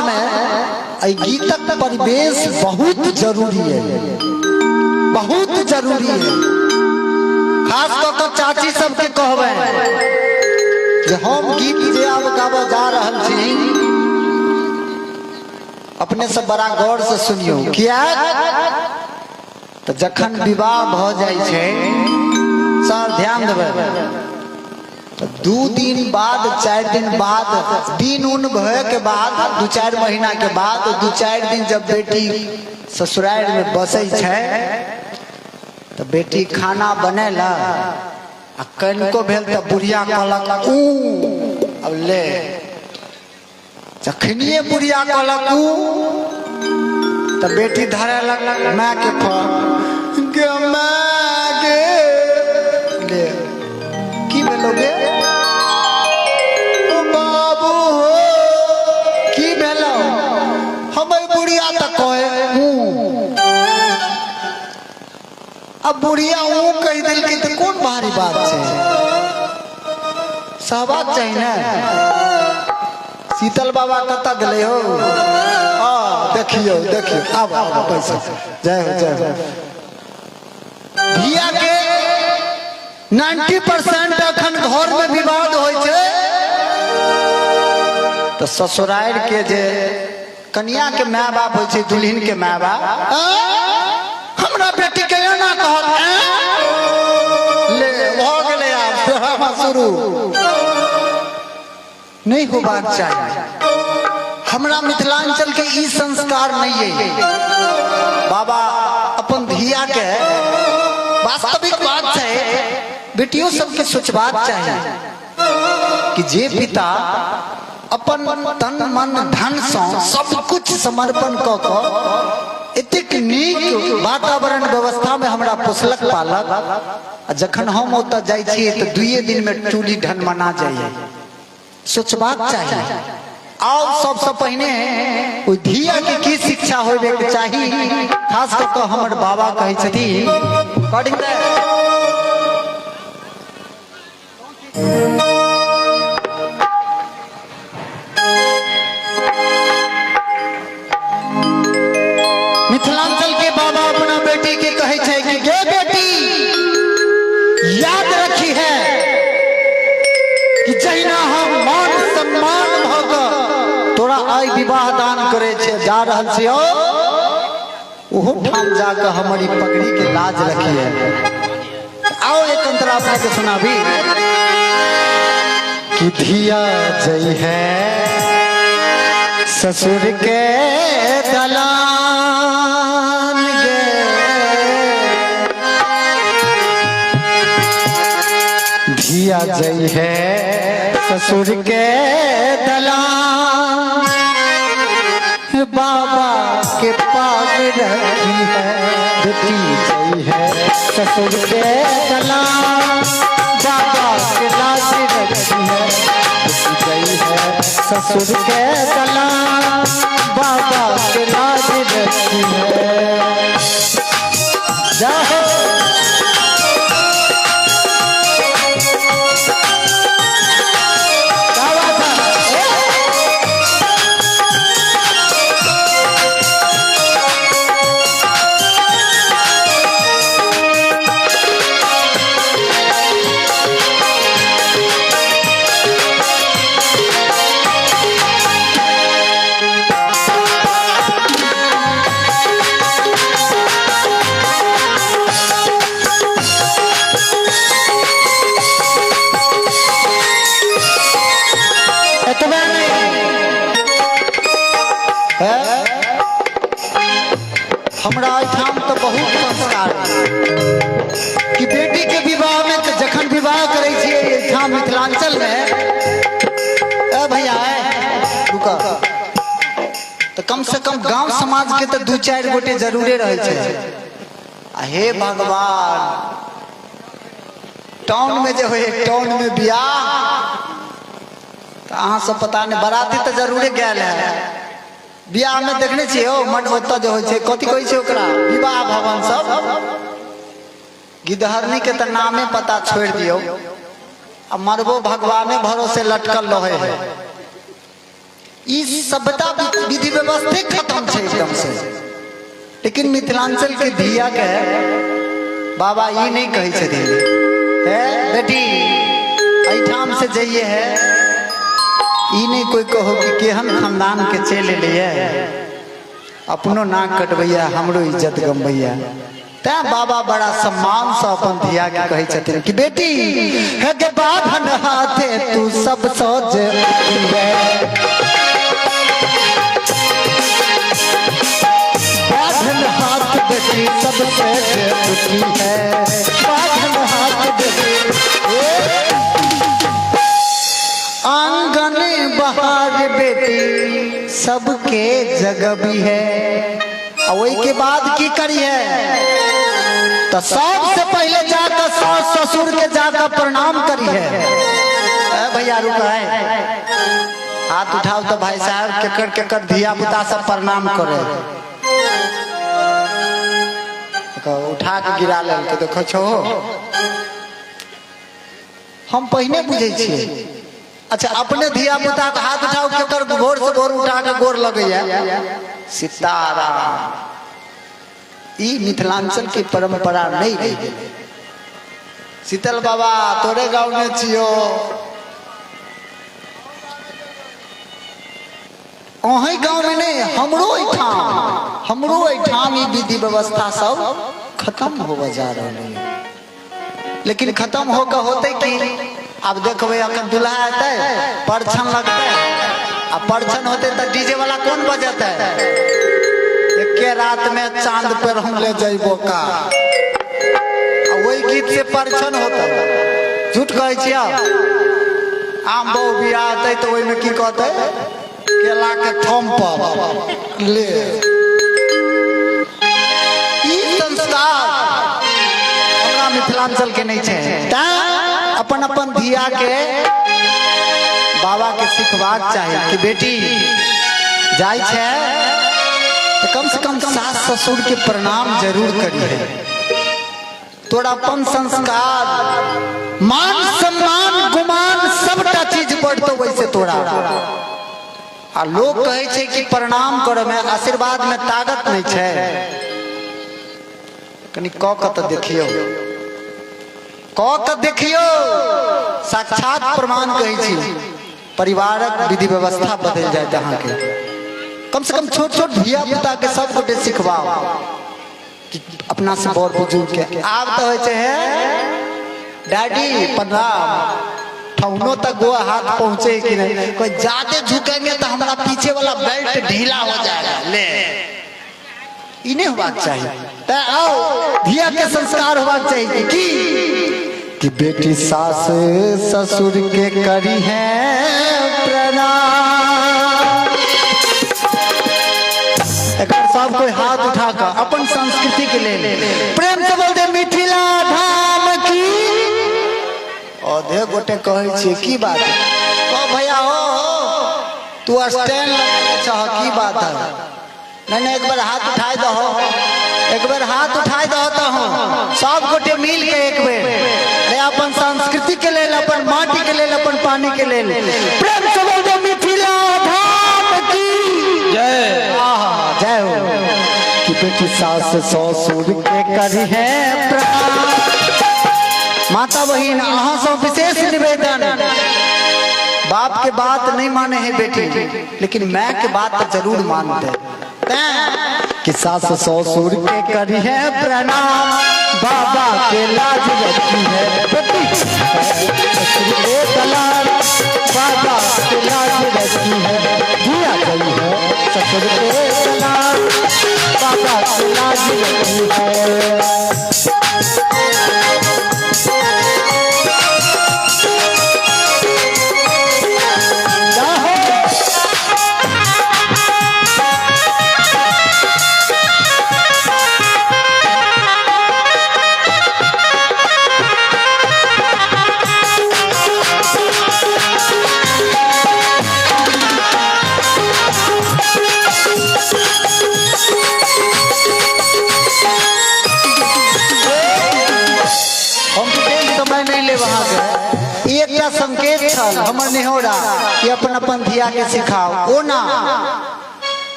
में एहि गीतक परिवेश बहुत जरूरी है, बहुत जरूरी है। खास कऽ कऽ चाची सबके कहबै जे हम गीत जे आब गाबऽ जा रहल छी अपने सब बड़ा गौर से सुनियौ, किया तऽ जखन विवाह भऽ जाइ छै, सर ध्यान देबै, तऽ 2 दिन बाद 4 दिन बाद दिन उन भय के बाद 2-4 महीना के बाद 2-4 दिन जब बेटी ससुराल में बसै छै तऽ बेटी खाना बनेलक आ कनिको भेल तऽ बुढ़िया कहलक ऊ, अब ले। जखनिए बुढ़िया कहलक ऊ तऽ बेटी धरेलक माय के फोन, गे माय गे, ले की भेलो गे? ओ बाबू हो, की भेलो? हमर बुढ़िया तऽ कहे ऊ। अब बुढ़िया ऊ कहि देलकै तऽ कोन भारी बात छै, सहबाक चाही ने। शीतल बाबा कतऽ गेलै हो? आ देखियौ देखियौ, आब आब पैसा, जय हो जय हो। धिया के 90% अखन घर में विवाद होइ छै तऽ ससुरारि के जे कनिया के माय बाप होइ छै, दुल्हन के माय बाप, हमरा बेटी के एना कहत, ले भऽ गेलै आब ड्रामा शुरू। नहीं होबाक चाही। हमरा मिथिलांचल के ई संस्कार नहीं है बाबा। अपन धिया के वास्तविक बात है, बेटियों सबके सोचबाक चाही कि जे पिता अपन तन मन धन से सब कुछ समर्पण कऽ कऽ एतेक नीक वातावरण व्यवस्था में हमरा पोसलक पालक, आ जखन हम ओतऽ जाइ छियै तऽ 2 दिन में चूली ढनमना जाइए। सोचबाक चाही। आओ सबसे पहिने ओहि धिया के की शिक्षा होबे के चाही, खास कऽ कऽ हमर बाबा कहै छथिन। मिथिलांचल के बाबा अपना बेटी के कहै छै कि गे बेटी, याद रखी है कि जहिना हम मान सम्मान भऽ कऽ तोरा आइ विवाह दान करे छै जा रहल छियौ, ओहो ठाम जाकऽ हमर ई पगड़ी के लाज रखी है। आओ एक अंतरा अपने के सुनाबी कि धिया जई है ससुर के दलान गे, धिया जई है ससुर के दलान, बाबा के पाग रखी है। बेटी जई है ससुर के दलान, बाबा के लाज रखी है। बेटी जई है ससुर के दलान, बाबा के लाज रखी है। जय हो। क्या बात है? एतबे नहीं है, हमरा एहिठाम तऽ बहुत संस्कार है कि बेटी के विवाह में तऽ जखन विवाह करै छियै एहिठाम मिथिलांचल में, ए भैया ए रुक, तऽ कम से कम गांव समाज के तऽ 2-4 गोटे जरूरे रहै छै। आ हे भगवान, टाउन में जे होय टाउन में बियाह तऽ अहाँ सब पता नहि बराती तऽ जरूरे गेल है बियाह में, देखने छियै हो मन ओतऽ जे होइ छै कथी कहै छै ओकरा विवाह भवन सब, गिदहरनी के तऽ नामे पता छोड़ि दियौ, आ मरबो भगवाने भरोसे लटकल रहै है। ई सभ्यता विधि व्यवस्थे खत्म छै एकदम से। लेकिन मिथिलांचल के धिया के बाबा ई नहीं कहै छथिन, हे बेटी एहिठाम से जइए है, ई नहीं कोई कहो कि केहन खानदान के चलि एलैए, अपनो नाक कटबैया हमरो इज्जत गमबैया। तैं बाबा बड़ा सम्मान से अपन धिया के कहै छथिन कि बेटी हे गे बाभन हाथे तू सब सोज बाभन हाथ बेटी सब सोज उठी है, बाभन हाथ बेटी आंगन बहार बेटी सबके जगबी है। आ ओहि के बाद की करी है तो सबसे पहले जाकर सास ससुर के जाकर प्रणाम करी है। ए भैया रुक है, हाथ उठाओ तो भाई साहब केकर केकर धिया पुता सब प्रणाम करे। उठा के गिरा लेल के देखो छो, हम पहिने बुझै छियै। अच्छा अपने धिया पुता के हाथ उठाओ केकर भोर से भोर उठा के गोर लगैया सीताराम। ई मिथिलांचल के परंपरा नहीं रह गेलै। शीतल बाबा तोरे गाँव में छियो, अहीं गाँव में नहीं, हमरो एहिठाम, हमरो एहिठाम ई विधि व्यवस्था सब खत्म होबऽ जा रहल है। लेकिन खत्म होके होते कि अब देखबै अखन दुल्हा एतै परछन लगतै, आ परछन होते तऽ डीजे वाला कोन बजेतै, एके रात में चांद पर हम ले जइबो का, आ वही गीत से परछन होते। झूठ कहै छियै? आम बहु बियाह हेतै तऽ ओहिमे की कहतै, केला के थम पर ले। ई संस्कार हमरा मिथिलांचल के नहीं छै। तैं अपन अपन धिया के बाबा के सिखबाक चाही कि बेटी जाइ छै तो कम से कम सास ससुर के प्रणाम जरूर करी है। तोरा अपन संस्कार मान सम्मान गुमान सबटा चीज बढ़तो वैसे तोरा। आ लोग कहै छै कि प्रणाम करे में आशीर्वाद में ताकत नहीं छै, कनी कऽ के तऽ देखियौ, कऽ के देखियौ, साक्षात प्रमाण कहै छी परिवारक विधि व्यवस्था बदलि जायत अहाँके। कम से कम छोट छोट धिया पुता के सब गोटे सिखबाओ कि अपना से बड़ बुजुर्ग के। आब तऽ होइ छै हे डैडी प्रणाम, ठौनो तक गो हाथ पहुंचे कि नहीं, कोई ज्यादा झुकेंगे तो हमारा पीछे वाला बेल्ट ढीला हो जाएगा। ले ई नहीं होबाक चाही। तैं आओ धिया के संस्कार होबाक चाही कि कि बेटी सास ससुर के करी है प्रणाम। एक बार सब कोई हाथ उठा कर अपन संस्कृति के लेल प्रेम से बोल दे मिथिला धाम की। आधे गोटे कहै छियै की बात है? ओ भैया हो तू स्टैंड लगेने छह की बात है? नहीं नहीं एक बार हाथ उठाए दहो, एक बार हाथ उठाए दहो तो हो सब गोटे मिल के एक बेर ले अपन संस्कृति के लेल, अपन माटी के लेल, अपन पानी के लेल प्रेम से बोल दो मिथिला धाम की जय। आहा जय हो। कि बेटी सास ससुर के करी है प्रणाम। माता बहिन अहाँ सब विशेष निवेदन, बाप के बात नहीं माने है बेटी, लेकिन मैं के बात तो जरूर मानते हैं। कि सास ससुर के करी है प्रणाम, बाबा के लाज रखी है बेटी, ससुर के दलाल, बाबा के लाज रखी है, दिया गई है ससुर के दलाल, बाबा के लाज रखी है। छल हमर नेहोरा कि अपन अपन धिया के सिखाओ। ओना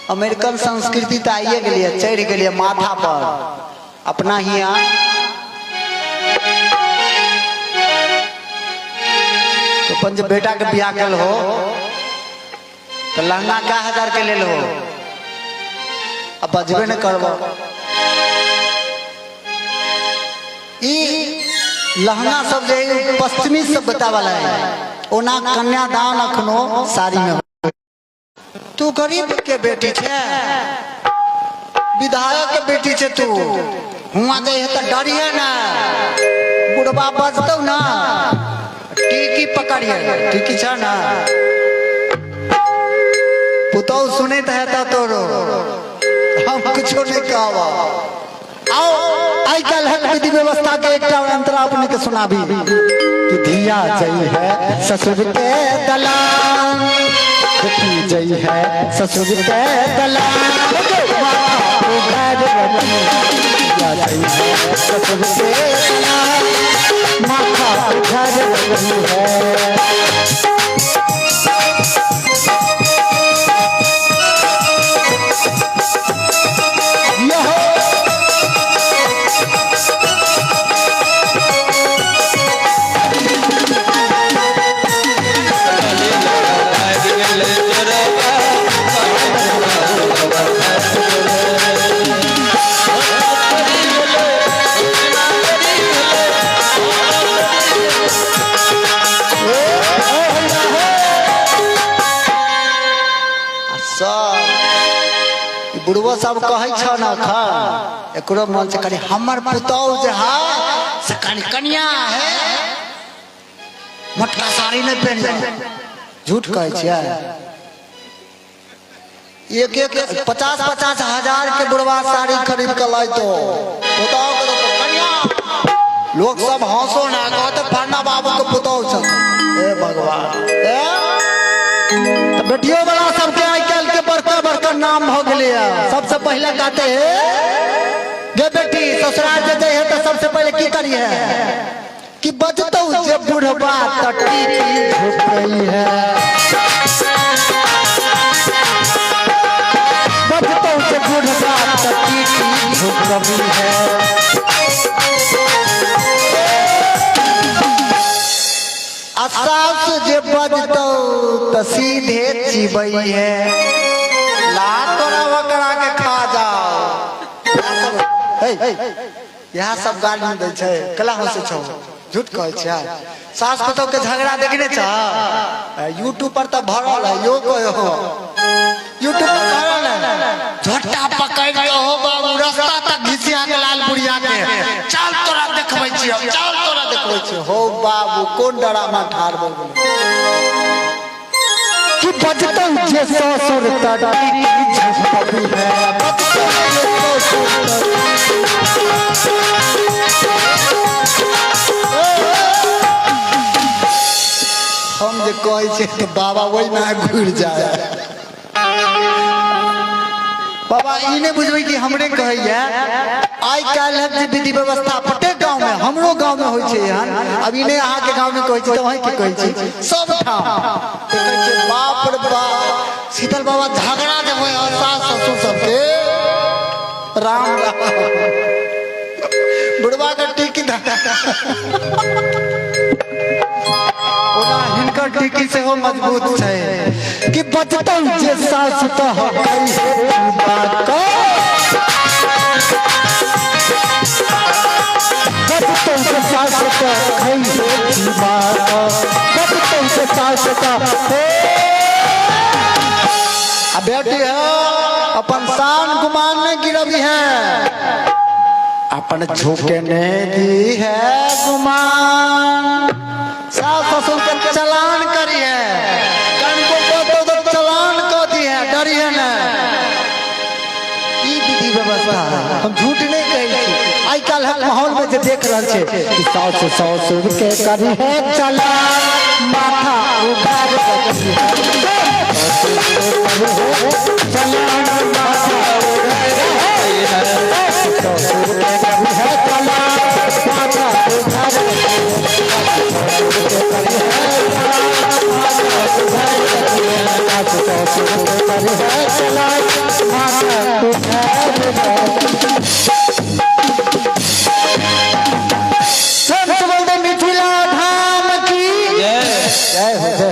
अमेरिकन संस्कृति तऽ आइए गेलियै, चढ़ि गेलियै माथा पर। अपना हिया तो अपन जे बेटा के बियाह कल हो तो लहंगा का हजार के लेल हो, अब बजबे न करबो। ई लहंगा सब जे है, पश्चिमी सभ्यता वाला है। ओना कन्यादान अखनो साड़ी में हो। तू गरीब के बेटी छे, विधायक के बेटी छे, तू हुआ दे है तो डरिए ना, बुढ़बा बजतौ ना टीकी पकड़िए, टीकी छ ना पुतौ सुनैत है त तोरो हम कुछो नहीं कहब। आओ आइ काल्हि विधि व्यवस्था के एकटा अंतरा अपने के सुनाबी कि धिया जई है ससुर के दलान, बेटी जई है ससुर के दलान, माथा उघार रखी। धिया जई है ससुर के दलान, माथा उघार रखी है। सब ई बुढ़बो सब कहै छ न एखन एकरो मन से कनि हमर पुतहु जे है से कनि कनिया है मोटका साड़ी नहि पहिने। झूठ कहै छियै? एक एक 50-50 हजार के बुढ़वा साड़ी खरीद के लाइतो पुतहु के देतो, कनिया लोग सब हंसो ना कहते फरना बाबू के पुतहु छ। हे भगवान, ए तो बेटियों वाला सबके आइ काल्हि के बड़का बड़का नाम भऽ गेलैया। सबसे पहिले कहते हे गे बेटी ससुराल जे जाइ है तऽ सबसे पहिले की करी है कि बजतौ जे बुढ़बा तऽ टीकी झुकै है, बजतौ जे बुढ़बा तऽ टीकी झुकबी है। आ सास जे बजतौ तऽ सीधे चिबै है, ला तोरा बकरा के खा जाओ। इएह सब गाली दै छै, कला हंसै छौ, झूठ कहै छै। सास पुतहु के झगड़ा देखने छ? यूट्यूब पर तऽ भरल है, यो कहो यूट्यूब पर भरल है। झोटा पकड़ के हो बाबू रास्ता तक घिसिया के लाल बुढ़िया के, चल तोरा देखबै छियौ, चल तोरा देखबै छियौ। हो बाबू कोन डरामा ठाढ़ भऽ गेलै कि बजतौ जे ससुर तऽ टीकी झपबी है, बजतौ जे ससुर तऽ। हम जे कहै छियै तऽ बाबा ओहिना घुरि जाय। बाबा ई नहि बुझबै कि हमरे कहैया। आइ काल्हि जे विधि व्यवस्था प्रत्येक गाँव में, हमरो गाँव में होइ छै एहन। अब ई नहि अहाँके गाँव में कहै छी तऽ अहींके कहै छी, सब ठाम देखै छियै। बाप रे बाप, शीतल बाबा झगड़ा जे होइ है सास ससुर सबके, राम राम। बुढ़वा के टीकी ओना हिनकर टीकी सेहो मजबूत छै कि बचतौ जे सास तऽ हकै हे बात, बचतौ जे सास तऽ हकै हे बात, बचतौ जे सास तऽ। आ बेटी है अपन शान गुमान नहीं गिरबी है, अपन झुकने दी है गुमान। सास ससुर के चलान करी है, कनको कहतो तो चलान कह दी है, डरी है ना। ई विधि व्यवस्था है, हम झूठ नहीं कहै छी। आइ काल्हि माहौल में जे देख रहल छै कि सास ससुर के करी है चलान, माथा उघार रखी है, ससुर के करी है